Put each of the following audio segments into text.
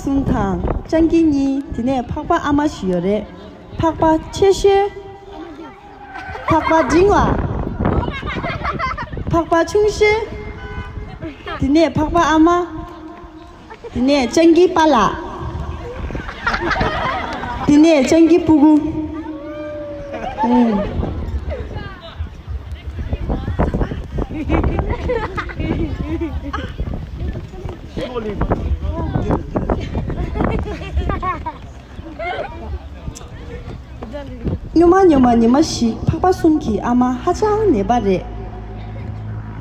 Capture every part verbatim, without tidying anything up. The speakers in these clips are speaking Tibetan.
གསུམ་དང་སྤྱང་ཀི་གཉིས། དེ་ནས་ཕག་པ་ཨ་མ་ཞིག་ཡོད་རེད། ཕག་པ་ཆེ་ཤོས། ཕག་པ་འབྲིང་བ། ཕག་པ་ཆུང་ཤོས། དེ་ནས་ཕག་པ་ཨ་མ། དེ་ནས་སྤྱང་ཀི་པཱ་ལགས། དེ་ནས་སྤྱང་ཀི་སྤུ་གུ། ཨུམ། སྔོན་མ་སྔོན་མ་ཉི་མ་ཞིག་ཕག་པ་གསུམ་གྱི་ཨ་མ་ཧ་ཅང་ནད་པ་རེད།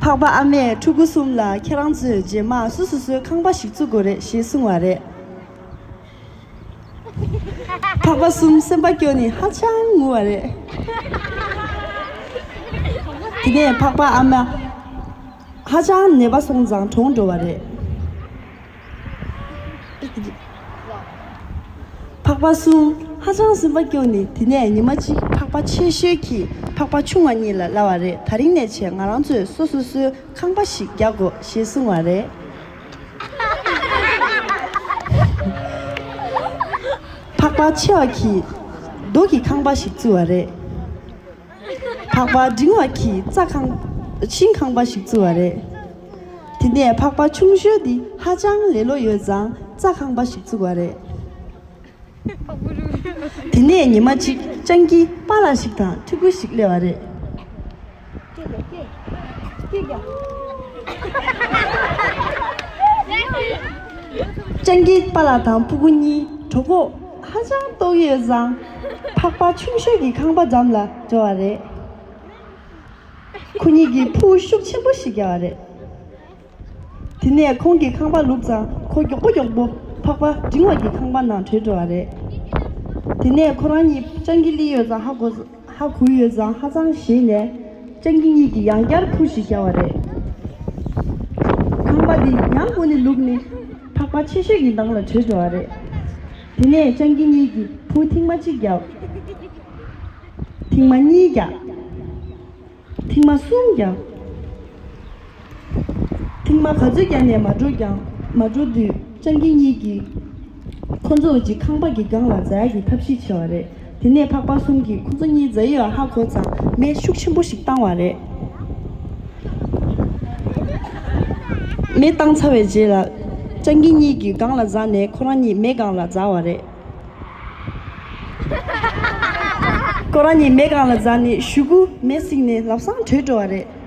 ཕག་པ་ཨ་མས་ཕྲུ་གུ་གསུམ་ལ་ཁྱེད་རང་ཚོས་རྗེས་མ་སོ་སོ་སོའི་ཁང་པ་ཞིག་བཙུགས་དགོས་རེད་ཞེས་གསུངས་པ་རེད། ཕག་པ་གསུམ་སེམས་པ་སྐྱོ་ནས་ཧ་ཅང་ངུ་བ་རེད། དེ་ནས་ཕག་པ་ཨ་མ་ཧ་ཅང་ནད་པ་སོང་ཙང་གྲོངས་འགྲོ་བ་རེད། ཕག་པ་གསུམ་ཧ་ཅང་སེམས་པ་སྐྱོ་ནས། དེ་ནས་ཉི་མ་གཅིག་ཕག་པ་ཆེ་ཤོས་ཀྱིས་ཕག་པ་ཆུང་བ་གཉིས་ལ་ལབ་པ་རེད། ད་རིང་ནས་བྱས་ང་རང་ཚོས་སོ་སོ་སོའི་ཁང་པ་ཞིག་རྒྱག་དགོས་ཞེས་གསུངས་པ་རེད། ཕག་པ་ཆེ་བ་གིས་རྡོ་གི་ཁང་པ་ཞིག་བཙུགས་པ་རེད། ཕག་པ་འབྲིང་བ་གིས་རྩྭ་ཁང་། ཤིང་ཁང་པ་ཞིག་བཙུགས་པ་རེད། དེ་ནས་ཕག་པ་ཆུང་ཤོས་འདི་ཧ་ཅང་ལེ་ལོ་ཡོད་ཙང་རྩྭ་ཁང་པ་ཞིག་བཙུགས་པ་རེད། དེ་ནས་ཉི་མ་གཅིག་སྤྱང་ཀི་པཱ་ལགས་ཤིག་དང་ཕྲུ་གུ་ཞིག་སླེབས་པ་རེད། སྤྱང་ཀི་པཱ་ལགས་དང་ཕྲུ་གུ་གཉིས་གྲོད་ཁོག་ཧ་ཅང་ལྟོགས་ཡོད་ཙང་། ཕག་པ་ཆུང་ཤོས་ཀྱི་ཁང་པ་འགྲམ་ལ་འགྲོ་བ་རེད། ཁོ་གཉིས་ཀྱིས་ཕུ་ཤུགས་ཆེན་པོ་ཞིག་བརྒྱབ་པ་རེད། དེ་ནས་ཁོང་གི་ཁང་པ་བླུགས་ཙང་ཁོ་མགྱོགས་པོ་མགྱོགས་པོ་ཕག་པ་འབྲིང་བ་གི་ཁང་པ་ནང་བྲོས་འགྲོ་བ་རེད། དེ་ནས་ཁོ་རང་གཉིས་སྤྱང་ཀི་སླེབས་ཡོད་ཙང་ཧ་གོ། ཧ་གོ་ཡོད་ཙང་ཧ་ཅང་ཞེད་ནས་སྤྱང་ཀི་གཉིས་ཀྱིས་ཡང་བསྐྱར་ཕུ་ཞིག་བརྒྱབ་པ་རེད། ཁང་པ་འདི་ཡང་སྒོ་ནས་བླུགས་ནས་ཕག་པ་ཆེ་ཤོས་ཀྱི་ནང་ལ་བྲོས་འགྲོ་བ་རེད། དེ་ནས་སྤྱང་ཀི་གཉིས་ཀྱིས་ཕུ་ཐེངས་མ་གཅིག་བརྒྱབ། ཐེངས་མ་གཉིས་བརྒྱབ། ཐེངས་མ་གསུམ་བརྒྱབ། ཐེངས་མ་ག་ཚོད་བརྒྱབ་ནས་མ་འགྲོ་ཀྱང་། མ་འགྲོ་དུས་སྤྱང་ཀི་གཉིས་ཀྱིས་ཁོ་ཚོ་གཅིག་ཁང་པ་གི་སྒང་ལ་འཛེག་ཡག་གི་ཐབས་ཤེས་བྱས་པ་རེད། དེ་ནས་ཕག་པ་གསུམ་གྱིས་ཁོ་ཚོ་གཉིས་འཛེག་ཡོད་ཧ་གོ་ཙང་མེ་ཤུགས་ཆེན་པོ་ཞིག་བཏང་བ་རེད། མེ་བཏང་ཚར་བའི་རྗེས་ལ་སྤྱང་ཀི་གཉིས་ཀྱིས་སྒང་ལ་འཛེགས་ནས་ཁོ་རང་གཉིས་མེ་སྒང་ལ་འཛེགས་པ་རེད། ཁོ་རང་གཉིས་མེ་སྒང་ལ་འཛེགས་ནས་གཞུག་གུ་མེ་བསྲེགས་ནས་ལམ་སང་བྲོས་འགྲོ་བ་རེད།